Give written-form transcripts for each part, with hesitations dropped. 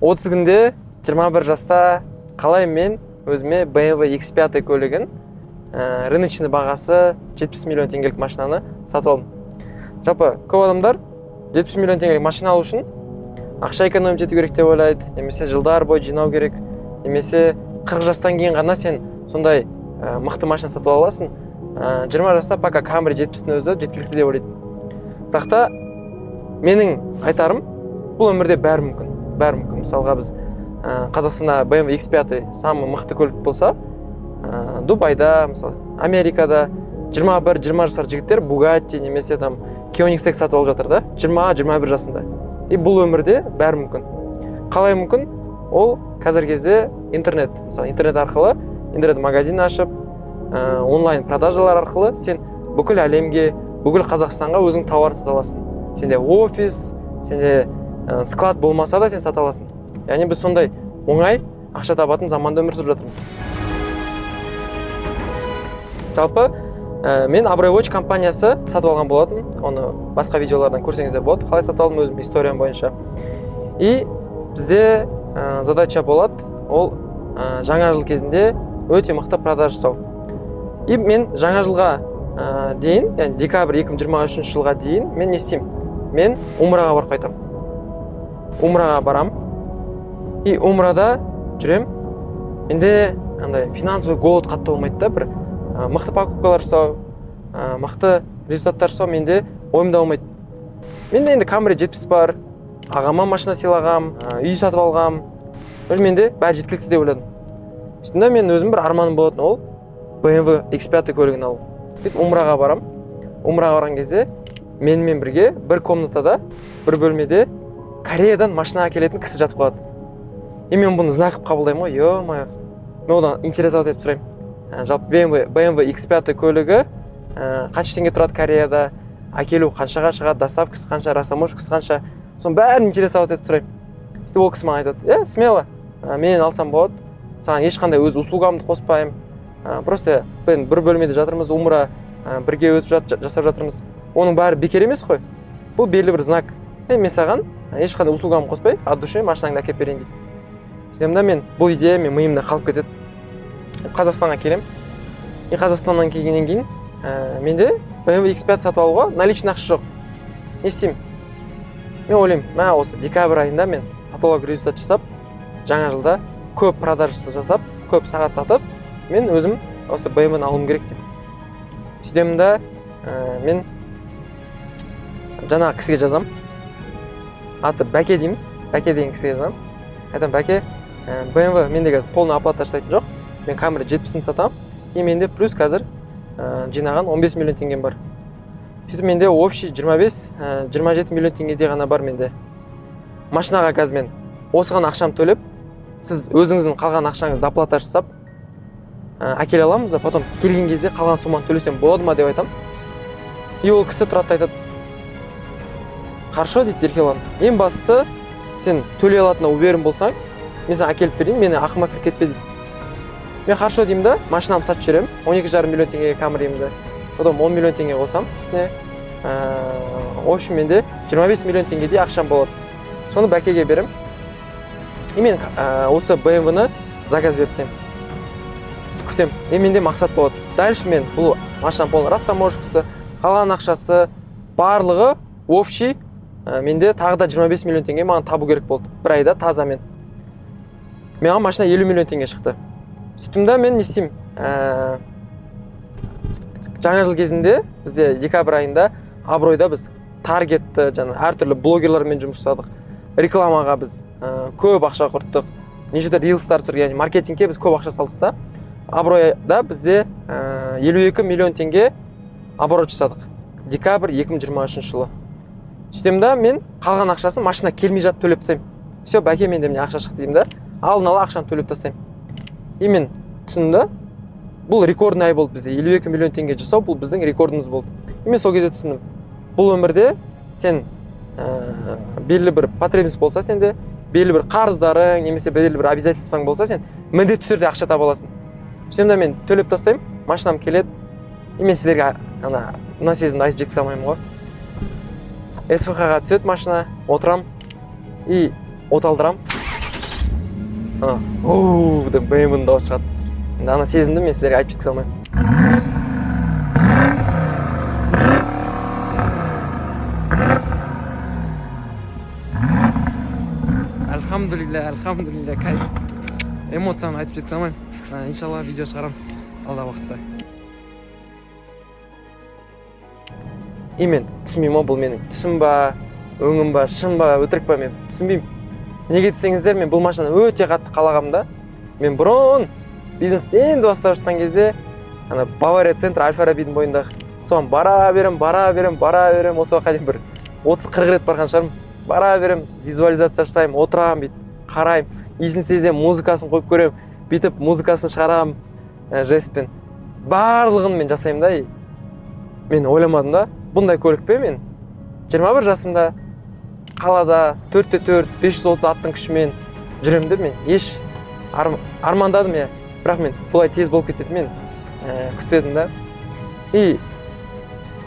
30 күнде, 21 жаста қалай мен өзіме BMW X5 көлігін, рыночный бағасы 70 миллион теңгелік машинаны сатып алдым. Жалпы көп адамдар 70 миллион теңгелік машина алу үшін ақша экономить ету керек деп ойлайды немесе жылдар бойы жинау керек, немесе 40 жастан кейін ғана сен сондай мықты машина сатып ала аласың, 20 жаста пока Camry 70-тің өзі жеткілікті деп ойлайды. Бірақ та менің айтарым: бұл өмірде бәрі мүмкін, бәрі мүмкін. Мысалға, біз Қазақстанда BMW X5 самый мықты көлік болса, Дубайда, мысалы, Америкада 21-20 жасар жігіттер Бугатти немесе там Koenigsegg сатып алып жатыр да 20-21 жасында. И бұл өмірде бәрі мүмкін. Қалай мүмкін? Ол қазіргі кезде интернет, мысалы, интернет арқылы интернет магазин ашып, онлайн продажалар арқылы сен бүкіл әлемге, бүкіл Қазақстанға өзің тауарын сата аласың. Сенде офис, сенде склад болмаса да, сен сата аласың. Яғни біз сондай оңай ақша табатын заманда өмір сүріп жатырмыз. Жалпы мен Абырой Watch компаниясы сатып алған болатын. Оны басқа видеолардан көрсеңіздер болады, қалай сатып алдым, өзім историям бойынша. И бізде задача болады, ол жаңа жыл кезінде өте мықты продажа жасау. И мен жаңа жылға дейін, яғни декабрь 2023 жылға дейін мен не істеймін? Мен умраға барып қайтамын. Умраға барам и умрада жүрем. Менде андай финансовый голод қатты болмайды да, бір мықты покупкалар жасау, мықты результаттар жасау менде ойымда болмайды. Менде енді Camry 70 бар, ағама машина сыйлағам, үй сатып алғам. Өзі менде бәрі жеткілікті деп ойладым. Сөйттім да, мен өзім бір арманым болатын, ол BMW X5 көлігін алу. Сөйтіп умраға барам. Умраға барған кезде менімен бірге бір комнатада, бір бөлмеде Кореядан машина әкелетін кісі жатып қалады. И мен бұны знак қылып қабылдаймын ғой. Ё-моё, мен одан интересовать етіп сұраймын: Жалпы BMW X5 көлігі қанша теңге тұрады Кореяда, әкелу қаншаға шығады, доставкасы қанша, растаможкасы қанша?» Соның бәрін интересовать етіп сұраймын. Сөйтіп ол кісі маған айтады: «Е, смело, менен алсам болады, саған ешқандай өз услугамды қоспаймын, просто бір бөлмеде жатырмыз, умра бірге өтіп жасап жатырмыз, оның бәрі бекер емес қой, бұл белгілі бір знак, мен саған ешқандай услугамды қоспай, от души машинаңды әкеліп берейін», — дейді. Сөйтемін да, мен бұл идея менің миымда қалып кетеді. Қазақстанға келемін. И Қазақстаннан келгеннен кейін менде BMW X5 сатып алуға наличный ақша жоқ. Не істеймін? Мен ойлаймын: мә, осы декабрь айында мен потолок результат жасап, жаңа жылда көп продажа жасап, көп сағат сатып, мен өзім осы BMW-ні алуым керек деп. Сөйтемін да, мен жаңағы кісіге жазам, аты Бәке дейміз, Бәке деген кісіге жазамын. Айтамын: «Бәке, BMW менде қазір полный оплата жасайтын жоқ, мен Camry 70-ін сатамын и менде плюс қазір жинаған 15 миллион теңгем бар. Сөйтіп менде общий 25, 27 миллион теңгедей ғана бар менде машинаға. Қазір мен осыған ақшамды төлеп, сіз өзіңіздің қалған ақшаңызды оплата жасап, әкеле аламыз да, потом келген кезде қалған сумманы төлесем болады ма?» — деп айтамын. И ол кісі тұрады да айтады: «Хорошо, — дейді, — Еркебұлан, ең бастысы сен төлей алатынына уверен болсаң, мен саған әкеліп берейін, менің ақыма кіріп кетпе», — дейді. Мен «хорошо» деймін да, машинамды сатып жіберемін 12,5 миллион теңгеге Камриімді. Потом 10 миллион теңге қосамын үстіне, в общем, менде 25 миллион теңгедей ақшам болады. Соны Бәкеге беремін. И мен осы BMW-ні заказ беріп тастаймын. Сөйтіп күтемін. И менде мақсат болады: дальше мен бұл машинаның полный растаможкасы, қалған ақшасы, барлығы общий менде тағы да 25 миллион теңге маған табу керек болды бір айда таза. Мен маған машина 50 миллион теңге шықты. Сөйттім да, мен не істеймін? Жаңа жыл кезінде бізде декабрь айында Абыройда біз таргетті жаңа әртүрлі блогерлармен жұмыс жасадық, рекламаға біз көп ақша құрттық, неше түрлі рилстар түсірдік, яғни маркетингке біз көп ақша салдық та. Абыройда бізде 52 миллион теңге оборот жасадық декабрь 2023 жылы. Сөйтемін да, мен қалған ақшасын машина келмей жатып төлеп тастаймын. «Все, Бәке, менде міне ақша шықты», — деймін да, алдын ала ақшаны төлеп тастаймын. И мен түсіндім да, бұл рекордный ай болды бізде, 52 миллион теңге жасау, бұл біздің рекордымыз болды. И мен сол кезде түсіндім: бұл өмірде сен белгілі бір потребность болса, сенде белгілі бір қарыздарың немесе белгілі бір обязательствоң болса, сен міндетті түрде ақша таба аласың. Сөйтемін да, мен төлеп тастаймын, машинам келеді. И мен сіздерге ана мына сезімді айтып жеткізе алмаймын ғой. СВХ ға түседі машина, отырамын и от алдырамын. Ана оу деп БМВ-ның дауысы шығады. Енді ана сезімді мен сіздерге айтып жеткізе алмаймын. Альхамдулилля, альхамдулилля, кайф. Эмоцияны айтып жеткізе алмаймын. Иншалла, видео шығарамын алдағы уақытта. И мен түсінбеймін ғой, бұл менің түсім ба, өңім ба, шын ба, өтірік па, мен түсінбеймін. Неге десеңіздер, мен бұл машинаны өте қатты қалағанмын да. Мен бұрын бизнесті енді бастап жатқан кезде ана Бавария центр, Аль Фарабидің бойындағы, соған бара берем, бара берем, бара берем. Осы уақытқа дейін бір 30-40 рет барған шығармын. Бара берем, визуализация жасаймын, отырамын, бүйтіп қараймын, иісін сеземін, музыкасын қойып көремін, бүйтіп музыкасын шығарамын, жестпен, барлығын мен жасаймын да. И мен ойламадым да, бұндай көлікпен мен 21 жасымда қалада 4-4 530 аттың күшімен жүремін деп мен еш армандадым, иә, бірақ мен бұлай тез болып кететінін мен күтпедім да. И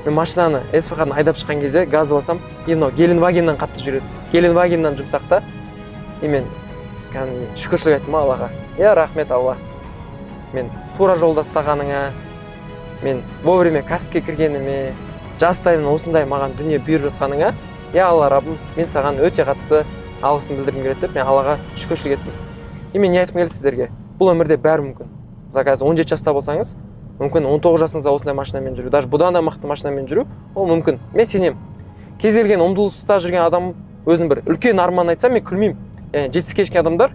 мен машинаны СВХ-дан айдап шыққан кезде газды басам, и мынау Геленвагеннан қатты жүреді, Геленвагеннан жұмсақ та. И мен кәдімгідей шүкіршілік айттым Аллаға: иә, рахмет, Алла, мен тура жолда ұстағаныңа, мен вовремя кәсіпке кіргеніме, жастайымнан осындай маған дүние бұйырып жатқаныңа, иә, Алла Раббым, мен саған өте қатты алғысым білдіргім келеді деп мен Аллаға шүкіршілік еттім. И мен не айтқым келді сіздерге? Бұл өмірде бәрі мүмкін. Мысалы, қазір 17 жаста болсаңыз, мүмкін 19 жасыңызда осындай машинамен жүру, даже бұдан да мықты машинамен жүру ол мүмкін, мен сенемін. Кез келген ұмтылыста жүрген адам өзінің бір үлкен арманын айтса, мен күлмеймін. Яғни жетістікке жеткен адамдар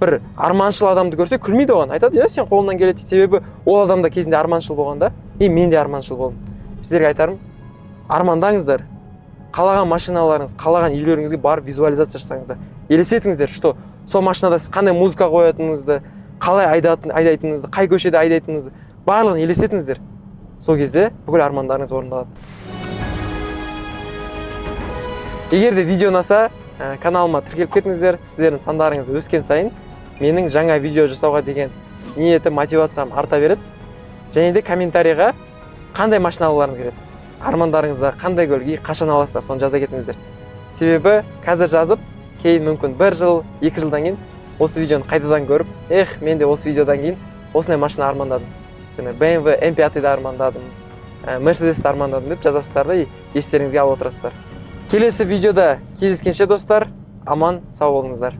бір арманшыл адамды көрсе, күлмейді оған, айтады: иә, сен қолыңнан келеді дейді. Себебі ол адам да кезінде арманшыл болған да, и мен де арманшыл болдым. Сіздерге айтарым: армандаңыздар, қалаған машиналарыңыз, қалаған үйлеріңізге барып визуализация жасаңыздар, елестетіңіздер, что сол машинада сіз қандай музыка қоятыныңызды, қалай айдайтыныңызды, қай көшеде айдайтыныңызды, барлығын елестетіңіздер. Сол кезде бүкіл армандарыңыз орындалады. Егер де видео ұнаса, каналыма тіркеліп кетіңіздер. Сіздердің сандарыңыз өскен сайын менің жаңа видео жасауға деген ниетім, мотивациям арта береді. Және де комментарийға қандай машина алғыларыңыз келеді, армандарыңызда қандай көлік и қашан аласыздар, соны жаза кетіңіздер. Себебі қазір жазып, кейін мүмкін бір жыл, 2 жылдан кейін осы видеоны қайтадан көріп, эх, мен де осы видеодан кейін осындай машина армандадым, жаңа BMW M5-ді армандадым, Мерседесті армандадым деп жазасыздар да, и естеріңізге алып отырасыздар. Келесі видеода кездескенше, достар, аман сау болыңыздар.